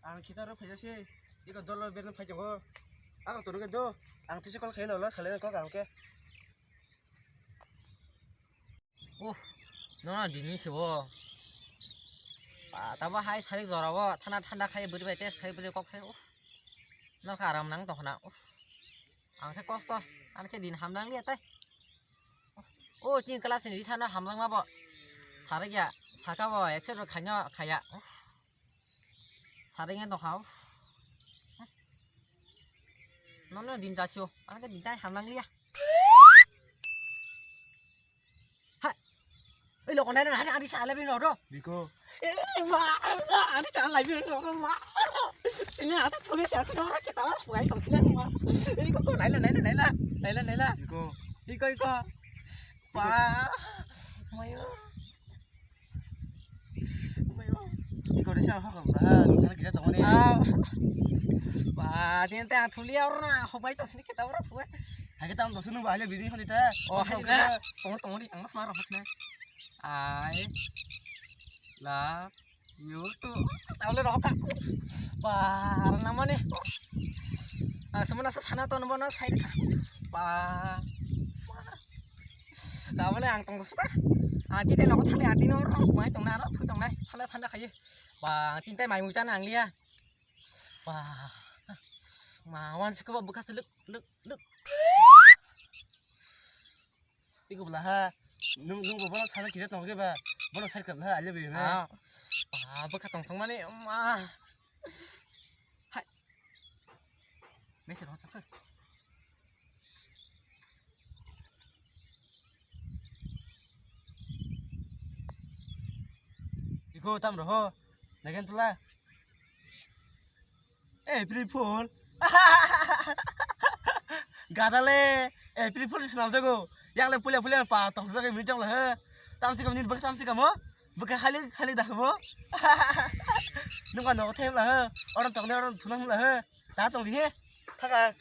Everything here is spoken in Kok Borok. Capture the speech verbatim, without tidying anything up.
Ang khita ro phaisa se, iko dolo berno phai tongo. Ang tono ke do, ang tisi kol khaina lo salai kok ang ke. Uff, nono dini se bo. Ba, tabo hai sari jora bo, thanda thanda khai bwrwi bai test khai bwrwi kok sai. Uff, no ka aram nang tongkhna. Uff, ang khe kosto, ang khe din hamlang liya tai. O chini class ni risa no hamlang ma bo. Sari ya, saka bo, accept bo khaino khaya. Uff. Saring ya tongkha. Nono din jasio, ang khe din tai hamlang liya. Ha. Oi, lo konai na, ani sa ala bin ro. Biko. Eh, ma, ani sa ala bin ro, ma. Ini ata thuli ta thuli ora kita ora puai tong sini, ma. Iko ko naila, naila, naila. Naila, naila. Biko. Iko, iko. Pa. Mayo. Iko risa ha ka ha, sana kisa tongoni. Ah. Ba, din te ang thuli ora na, hobai to sini kita ora thue. Hake tam to sunu ba ale bini holi ta. Oh, hai na. Tong tong ni ang mas maro hak na. Ai. La. Yo to. Tawle roka. Ba, arna mane. Ah, semana sa sana to no na sai ka. Ba. Tabole ang tong suka. Ati te nogo thani ati no ro mai tong na ro thui tong nai. Thanda thanda khaye. Ba, tin tai mai mui chana ang liya. Ba. Ma wan suka ba buka seluk luk luk. Iko bela ha. Nung nung bono sana kira tong ke ba. Bono sai ka bela ha ale be na. Ah. Ba buka tong tong mane ma. Hai. Mese ro ta. Iko tam roho, nagen tula. Eh, April Fool. Gadale, eh, April Fool sinam jago. Yang le pulia pulia pa tong jago mi tong le he. Tam sikam ni bak tam sikam ho. Bak khali khali dah mo. Nungka no them la he. Orang tong ne orang thunam la he. Ta tong di he. Thaka.